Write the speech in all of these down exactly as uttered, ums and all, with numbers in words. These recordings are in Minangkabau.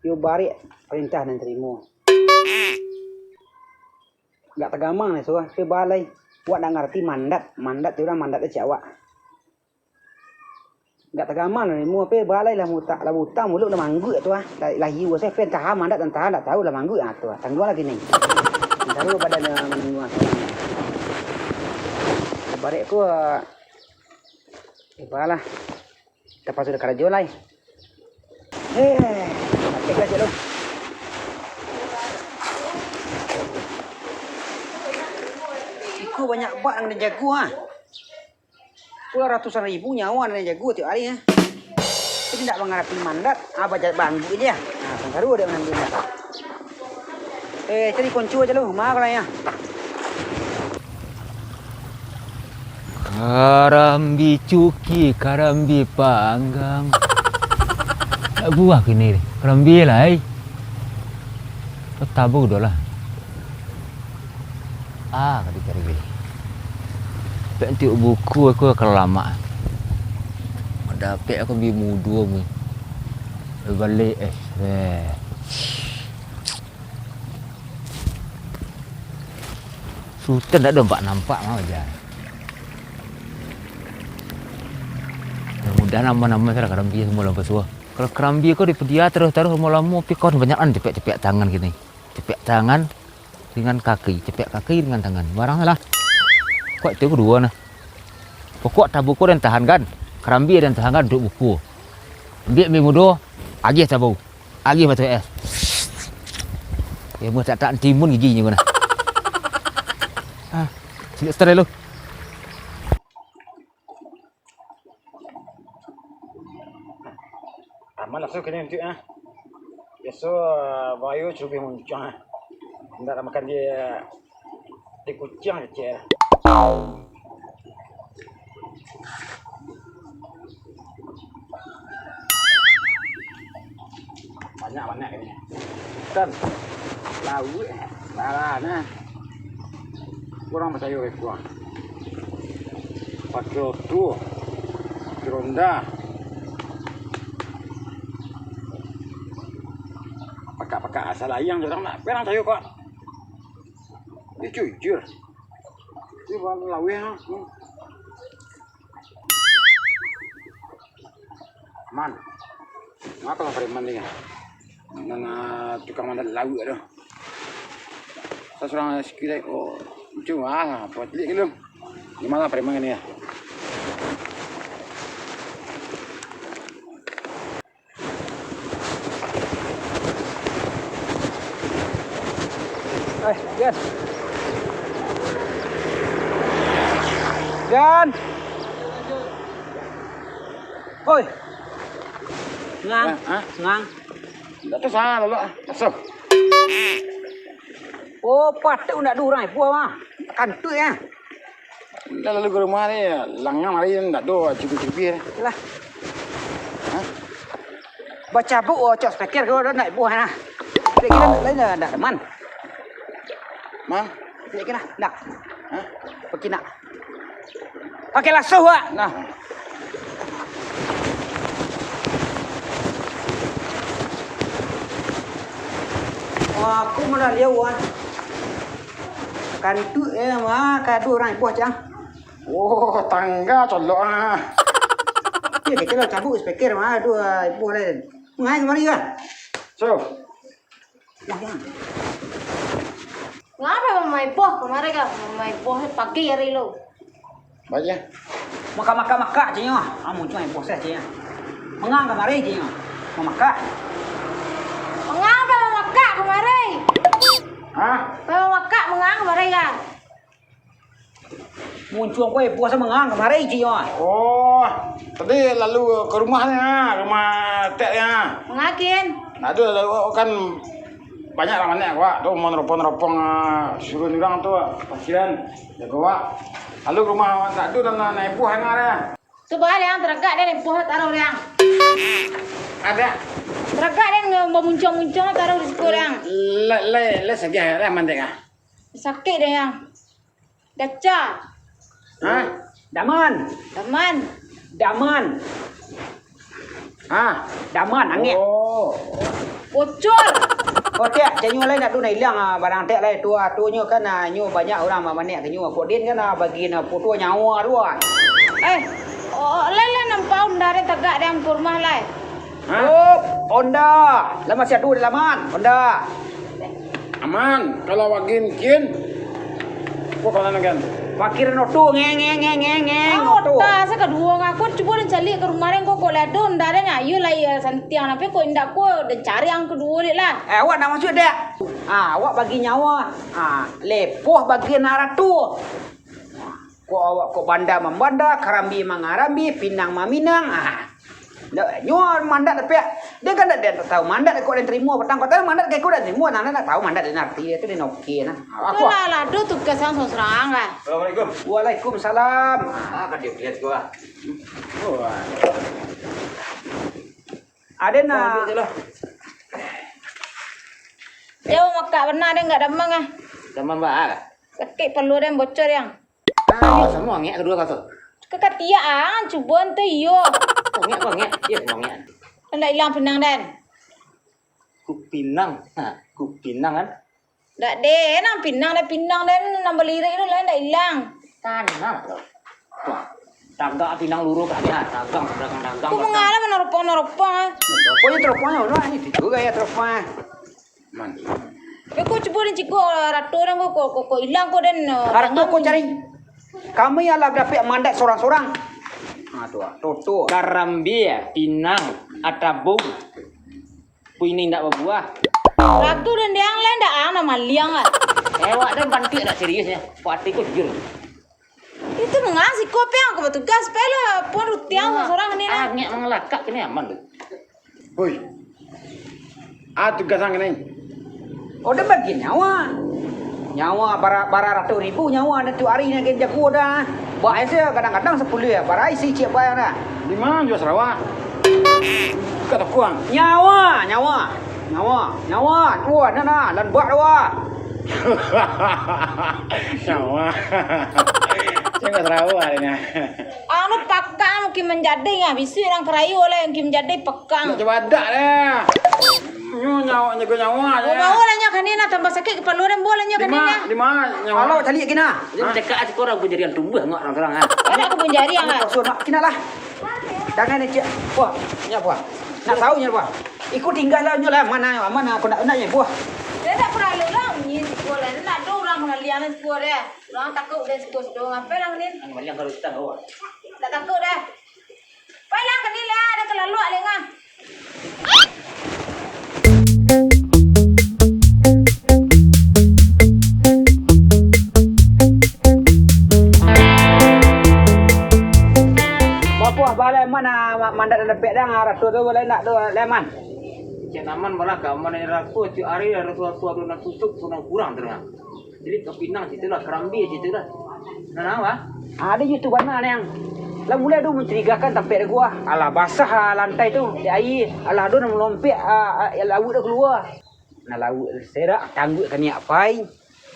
Iyo barek parentah nan tarimo. Gak tagamang lai suah, pe balai. Wak ndak ngarati mandat, mandat tu urang mandat tu cak awak. Gak tagamang lai, muah pe balai lah mutak, lah butang muluik lah mangguik tu ah. Lah, lah iyo se pe antah mandat antah ndak tahu lah mangguik ah tu ah. Tangguang lagi ni. Taruh badan dia manangguang. Barek ko, eh, balah. Tapakso ado karajo lai. Heh, matek lah cek tu. Iko banyak bak nan dijago ah. Pulo ratusan ribu nyawa nan dijago tiok ari ah. Tapi ndak mangarati mandat, ah, bajak bangkik dia. Nah, sangkaro dia manangguang. Eh, cari konco aja lu, ma kalau ya. Karambia cuki, karambia panggang. Tak buah kini ni. Karambia lai. Kau tabu dah lah. Ah, ka dicari. Pek tiok buku aku kalau lamak. Dapek aku bi mudo mu. Balik eh. Eh. Sutan dak nampak-nampak mah aja. Mudah nama-nama salah karambia semua lampa suah. Kalau karambia kau dipedia terus-terus lamo-lamo, tapi kau banyak kan cepek-cepek tangan gini. Cepek tangan dengan kaki, cepek kaki dengan tangan. Barang lah. Kok itu kedua nah. Pokok tabuko dan tahan kan. Karambia dan tahan kan untuk buku. Ambil ambil mudo, agih tabu. Agih batu es. Ya, mau tak, tak timun gigi ni guna. Ah, sini setel lu. Aman lah, so, kini nanti ah. Biaso, bayo cubi muncuang ah. Ndak makan dia. Di kuciang kecil. Banyak-banyak ini. Ikan. Lauik. Barana. Kurang percaya aku. Pakai oto. Pakai ronda. Pakak-pakak asal ayang orang nak perang sayo kok. Dia jujur. Dia bawa laweh ah. Hmm. Man. Ngapa lah preman ni kan? Nan, ah, tukang mandat lauik tu. Saya surang sikit, oh, cuma ah, buat lik dulu. Gimana preman ni ya? Eh, Gan. Gan. Oi. Ngang. Eh, hah? Ngang. Ndak tahu salah lo. Aso. Oh, patek ndak ada urang ipo mah. Kantuik ah. Ndak lalu ka rumah ni, langang mari ndak ado, cibir-cibir. Lah. Hah? Bacabuk, oh, cok speaker ko dah naik buah nah. Lagi dah, lain dah, ndak, Man. Man? Lagi nah, ndak. Hah? Pakai nak. Pakai lasuh, Wak. Nah. Wah, aku malah liau, Wak. Kantuik, eh, mah, kado urang ibuah, Cang. Oh, tangga colok, ah. Iyo, kito lah cabut speaker, mah, aduh, ah, ibuah lain. Mangai kamari, kan? So. Wah, Cang. Ngapa mamakai boh kamari, kan? Mamakai boh pagi hari lo. Baik, ya. Makak-makak-makak, cing, ah. Amun cuma boh saja, cing. Mangang kamari, cing. Mamakak. Mangapa mamakak kamari? Hah? Mamakak mangang kamari, kan? Muncuang kau, eh, puasa mangang kamari, cik, yo. Oh, tadi lalu ka rumah ni, ha, rumah tek ni, ha. Mangakin. Ndak ado, lalu kan banyak lah manek, Wak. Tu, mau neropong-neropong, ah, suruah urang tu, pasian, jago, Wak. Lalu rumah ndak ado, dan naik buah ni, ha. Tu bah, Liang, taragak deh, naik buah taruh, Liang. Ado. Taragak deh, bamuncuang-muncuang taruh di situ, Liang. Le, le, le, sagih, le, mandek, ah. Sakik deh, Liang. Gaca. Hah? Daman. Daman. Daman. Hah? Daman, angek. Oh. Bocor. Oh, tek, cak nyo lai nak tu nak ilang, ah, barang tek lai tu, ah, tu nyo kan, ah, nyo banyak urang mamanek ka nyo. Kok den kan, ah, bagi na foto nyawa tu, ah. Eh, oh, lai, lai nampak Honda den tagak di angku rumah lai. Hah? Oh, Honda. Lah masih ado di laman, Honda. Aman, kalau wagen kin, ko kalan kan? Pakiran oto, ngeng, ngeng, ngeng, ngeng, ngeng, Ah, oto. Otak, asa kaduo ngah. Ko cubo den caliak ka rumah den, ko, ko lai ado Honda den, ayo lah, iyo, santiang, tapi ko indak, ko den cari ang kaduo dek lah. Eh, awak nak masuak dek? Ah, awak bagi nyawa. Ah, lepoh bagi nan arato. Ko awak ko banda mambanda, karambia mangarambia, pinang maminang. Ah. Ndak, nyo mandat tapi, dia kan ndak, ndak tahu mandat kok den tarimo, patang kota mandat kok den tarimo, nah, ndak tahu mandat den arti itu den oke nah. Ah, Tu aku. Lah, lah, ado tugas ang sorang-sorang lah. Assalamualaikum. Waalaikumsalam. Ah, kan dia lihat gua. Oh, ah. Ada nak. Ambil je lah. Jauh makak bana, dia nggak damang ah. Damang ba ah. Sakik palu dia bocor yang. Ah, samo angek kaduo kato. Kakatiak ang, cubo ente iyo. Angek ko angek. Iyo, samo angek. Ndak ilang pinang den. Ku pinang. Ha, ku pinang kan. Ndak den, nang pinang den, pinang den, nang balirik tu lah ndak ilang. Tanang tu. Tuh. Tagak pinang luru ka dia, dagang, dagang, dagang. Ku mangala manaropong-naropong ah. Pokoknya teropongnya, udah ini juga ya teropongnya. Man. Tapi ko cubo den ciko rato den ko, ko, ko, ko ilang ko den, eh, Arato ko cari. Kami alah dapek mandat sorang-sorang. Ha, tu ah, toto. Karambia, pinang, atabung. Pui ni indak babuah. Rato den diang lai ndak ang nak maliang ah. Ewak den bantuak ndak serius ya. Kok ati ko jujur. Itu mangah siko pe ang ko batugas pe lah. Pun rutiang sorang ni lah. Angek mangalakak kini aman tu. Hoi. Ah, tugas ang kini. Oh, den bagi nyawa. Nyawa bara, bara ratus ribu nyawa den tiok ari ni agen jago dah. Ba ese kadang-kadang sapuluah bara isi ciek bayar dah. Di ma juo Sarawak? Ka toko ang. Nyawa, nyawa. Nyawa, nyawa. Wah, nah, nah, lan bak dah. Nyawa. Cuma Sarawak ni. Anu pakak mungkin manjadi ngah, bisuak urang karayo lah mungkin manjadi pakak. Nak cubo adak lah. Nyo nyawa, nyago nyawa je. Oh, bawa lah nyo kani nah, tambah sakik kapalo den, bawa lah nyo kani nah. Di ma, di ma nyawa? Alah, caliak kini nah. Jadi cakak ah, siko urang punjari ang tumbuah ngak urang sorang ah. Anak aku punjari ang ah. Kosong mak kini lah. Dangan ni ciek. Wah, nyo apa? Nak tahu nyo apa? Iko tinggal lah nyo lah, mana, mana aku nak, nak nyo apa? Dia tak perlu lah, ni siko lah. Dia nak ada orang maliang siko dia. Urang takuik den siko-siko, ngapai lah, Nin? Ang maliang ka rutang awak. Tak takuik dah. Pai lah, kini lah, ada kalaluak lengah. Bapuah balai man, ah, mandat dapek dah, ah, ratus tu balai nak tu, leman. Cek naman malah ka aman ni ratus, tiok ari ada suatu-suatu nak tutup, tu nak kurang terang. Jadi ka pinang situ lah, karambia situ lah. Nah, nah, wah. Ado juo tu bana niang. Lah mulai ado mancurigakan tampek dagu ah. Alah basah ah lantai tu, dek aia. Alah ado nan malompek ah, ah, lauik dah kalua. Nah lauik serak, tangguik kaniak pai.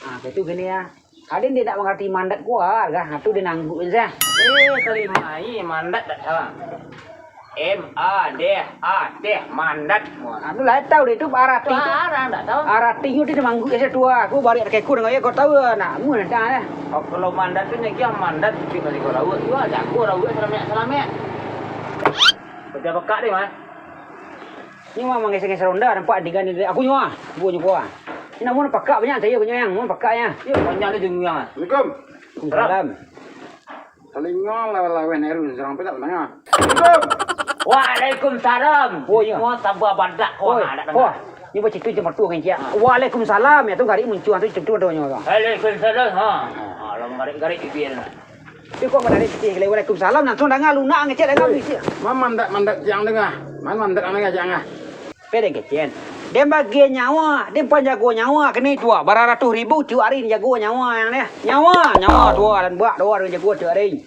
Ah, kaitu kini ah. Ado nan indak mangarati mandat ko ah, lah tu den angguk se. Eh, kalima ai mandat dak salah. M A D A T, mandat. Anu lah tahu deh tu arati tu. Arah ndak tahu. Aratinyo tu mangguik asa tua. Aku bariak kekun dengan ko tahu nak mun dah. Oh, kalau mandat tu nyo mandat tu kali ko lauik. Yo jago lauik salamek-salamek. Baca pekak deh, Mas. Ni mah manggeser-geser ronda nampak tiga ni. Aku nyo ah. Gua nyo kuah. Ni namun pakak banyak saya punya yang, mun pakak ya. Yo panjang tu jenggang ah. Assalamualaikum. Waalaikumsalam. Talingo lawan-lawan Erun, surang pun tak mandanga. Assalamualaikum. Waalaikumsalam. Oh, iya. Semua sabar badak ko. Oi, nak ko. Ni bacitu je mertua ngan ciak. Ha. Waalaikumsalam, ya tu gari muncuang tu, citu tu nyo. Waalaikumsalam. Ha. Ha, lam garik-garik bibir. Iko menarik pitih, waalaikumsalam, langsung danga lunak ngecek danga bisi. Oi, ma mandat-mandat ciang danga. Ma mandat danga ciang ah. Pe den kecen. Den bagian nyawa, den panjago nyawa kini tu ah. Bara ratus ribu tiok ari den jago nyawa yang ni. Nyawa, nyawa tu ah, dan buak tu ah den jago tiok ari.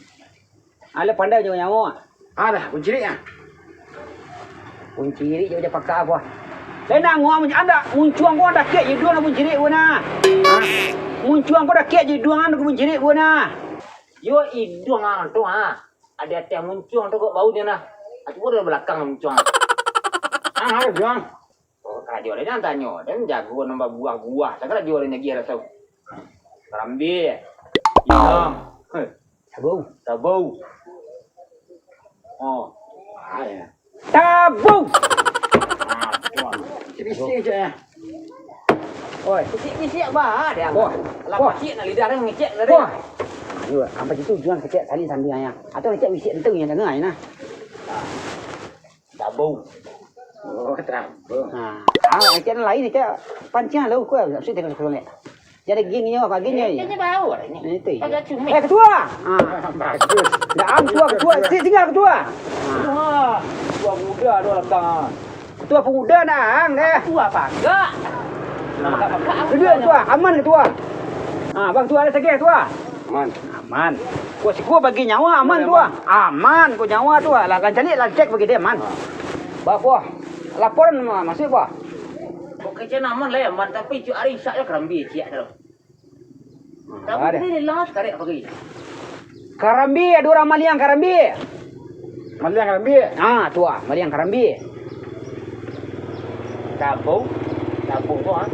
Alah pandai jago nyawa. Alah, buncirik ah. Buncirik je pakak apa. Lai nangua mun-, anda muncuang ko dakek je duang buncirik ko nah. Ha? Muncuang ko dakek je duang anu buncirik ko nah. Yo iduang ang tu ha. Ado ateh muncuang tu kok bau je nah. Aku dari belakang muncuang. Ah, harus juang. Yo, den nan tanyo, den jago nan babuah-buah, sagalo juo den agiah raso. Karambia, inang, heh, sabau, sabau. Oh, ah, yo. Sabau! Ah, tuan. Bisiak-bisiak, Cak, yo. Oi. Bisiak-bisiak, bah, deh. Wah. Lah, wah. Bisiak nak lidah den ngecek tadi. Wah. Yo, ampai situ juo kecek salin sambiang, yo. Atau ngecek bisiak tu nan danga, yo, nah. Tabu. Oh, tabu. Ha. Ah, ikan lain, ikan pancing lah, kau, maksud tengok sekolah ni. Jadi geng nyo, apa geng nyo? Eh, ini bau lah ini. Ini tu, iya. Agak cumi. Eh, ketua. Ha. Bagus. Dah am ketua, ketua. Si-, singgah ketua. Ha. Wah, ketua muda tu lah, Kang. Ketua pemuda nah, ang, deh. Ketua apa? Enggak. Ha. Enggak, enggak. Duduk, ketua. Aman, ketua. Ha, bang, ketua ada sageh, ketua. Aman. Aman. Ko siko bagi nyawa aman tu ah. Aman ko nyawa tu ah. Lah, lah caliak, lah cek bagi dia aman. Ha. Ba, Poh. Laporan ma-, masuak, Poh. Ko kecek aman lah, aman, tapi icuk ari isak je karambia ciek tu. Hmm, tapi ada. Dia lelah sekarang pagi. Karambia, ada urang maliang karambia. Maliang karambia? Ah, tu ah, maliang karambia. Tabung, tabung tu ah.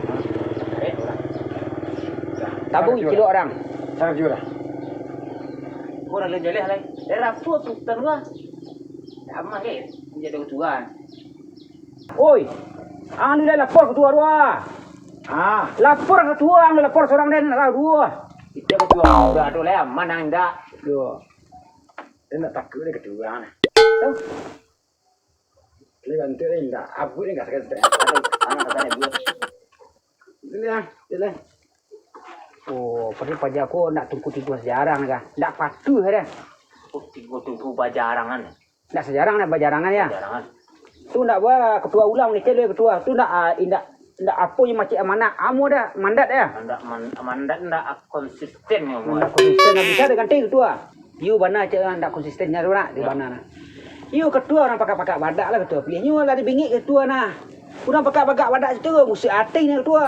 Tarik urang. Tabung cilok urang. Sangat jua lah. Kau dah jaleh lai. Eh, rapo tu tan gua. Aman ke? Jadi ketua. Oi, ang lai lapor ketua tu ah. Ah. Lapor ketua, ang lai lapor surang den lah dua. Itu ketua udah ada lah, aman ang indak. Yo. Dia nak takut dia ketua nah. Tuh. Ini bantu ni indak, abut ni enggak sakit. Aman, aman, aman. Ini ah, ini. Oh, padahal paja ko nak tungku tigo sajarang kah? Ndak patuh dah. Tungku tigo tungku bajarangan. Ndak sajarang, ndak bajarangan ya. Bajarangan. Tu ndak ba ketua ulang ni, celo ketua. Tu ndak, ah, indak, ndak apo yang macam amanat. Amo dah mandat ya. Ndak man-, mandat ndak konsisten ya. Ndak konsisten, ndak bisa diganti ketua. Iyo bana cak ndak konsisten nyo tu nak, di bana nah. Iyo ketua urang pakak-pakak badak lah ketua pilih. Nyo lah dibingik ketua nah. Urang pakak-pakak badak tu musuh ati nyo ketua.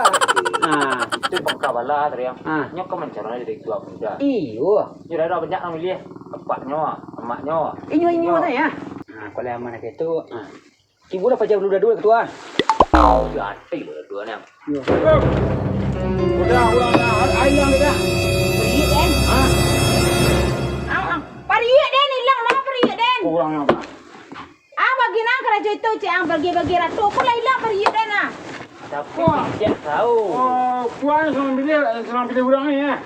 Nah. Itu pakak bala tadi yang. Ah. Nyo ka mancalon jadi ketua muda. Iyo. Nyo dah ada banyak nang milih. Bapaknyo, amaknyo. Inyo, inyo tu ya. Nah, kalau amanah itu, ah. Tibo lah paja dulu dadu ketua. Udah, ati dulu dadu ni. Yo. Udah, udah, udah. Ayo, udah. Pariuk den. Hah? Ah, ah. Pariuk den ilang lah, pariuk den. Kurang apa? Ah, bagi nan karajo itu, cek ang bagi-bagi ratu. Kok lah ilang pariuk den ah? Tapi wah. Cek tahu. Oh, tuan senang pilih, senang pilih urang ni ya.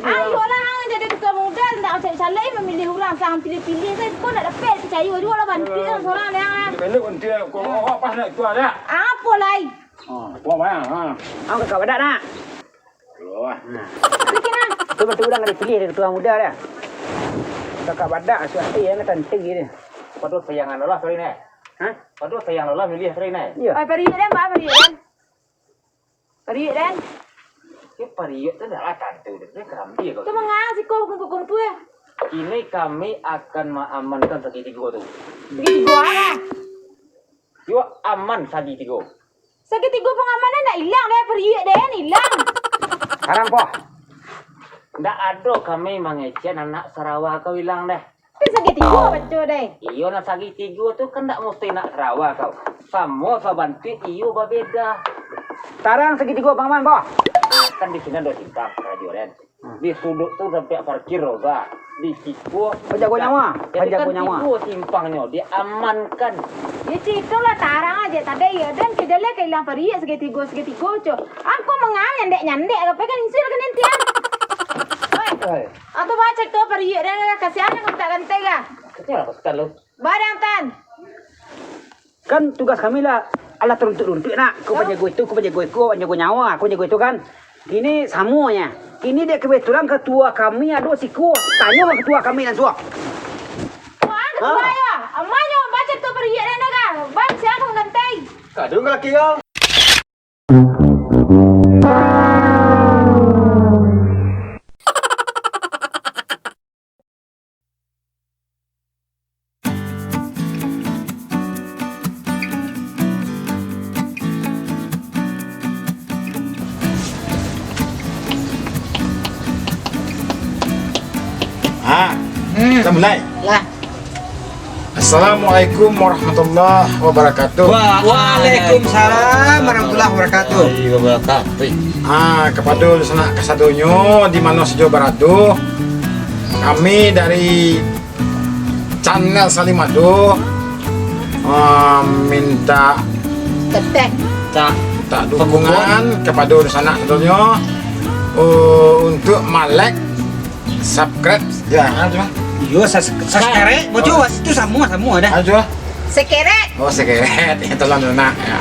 Ayolah, ang jadi ketua muda, ndak cari calai mamilih urang, sang pilih-pilih sajo, kok ndak dapek, picayo juo lah, bantuak ang surang deh, ang. Belok bantuak, kok awak pas nak ketua dah. Apo lai? Ha, ketua bayang, ha. Ang kakak badak nak? Aduh. Nah. Bikin ah. Tu bantuak urang kada pilih dari ketua muda dah. Kakak badak, suah eh, yang tantang gitu. Paduh sayang anu lah, sorry, Nek. Hah? Paduh sayang lah, milih, sorry, Nek. Iya. Oi, pariuk den, Pak, pariuk den. Pariuk den. Yo, pariuk tu dah lah tantu, dia kan dia kau. Tu mangang siko kumpul-kumpul. Kini kami akan maamankan sagitigo tu. Sagitigo apa? Yo, aman sagitigo. Sagitigo pangamanan ndak ilang deh, pariuk den ilang. Sarang, Poh. Ndak ado kami mangecek anak sarawa kau ilang deh. Tapi sagitigo baco deh. Iyo, nak sagitigo tu kan ndak musti nak sarawa kau. Samo sabantuak iyo babeda. Tarang sagitigo pangaman, Poh. Ah, kan di sini ado simpang, karajo den. Hmm. Di sudut tu sampai parkir roda. Di siko. Pajago nyawa, jadi pajago kan nyawa. Tigo simpangnyo, diamankan. Ya, cito lah tarang aja tadi ya, den kejadian ka ilang pariuk sagitigo, sagitigo, co. Angko mangan nyandek-nyandek, apa kan insul ka nanti ah. Oi. Oi. Atau baca tu pariuk dan kasihan aku tak gantai lah. Kecil lah, pekan lu. Barang tan. Kan tugas kami lah, alah taruntuk-runtuk nak. Ko panjago itu, ko panjago iko, panjago nyawa, ko panjago itu kan. Kini samonyo. Kini dek kebetulan ketua kami ado siko. Tanyo ka ketua kami langsuang. Wah, ketua yo. Amanyo baca tu pariuk dan dah. Bang, siapa menggantai? Kadu laki kau. Ah, hmm. Kita mulai. Lah. Assalamualaikum warahmatullahi wabarakatuh. Waalaikumsalam warahmatullahi wabarakatuh. Ah, kapado dunsanak kasadonyo di mano sajo barado, kami dari channel Salimado, ah, minta Teteh. minta dukungan kapado dunsanak sadonyo, oh, untuk malek, subscribe, ya, apa tu, Bang? Iyo, sas- subscribe. Bocor, itu sama sama ada. Apa tu, Bang? Sekeret. Oh, sekeret. Ya, tolong dulu, nak. Ya.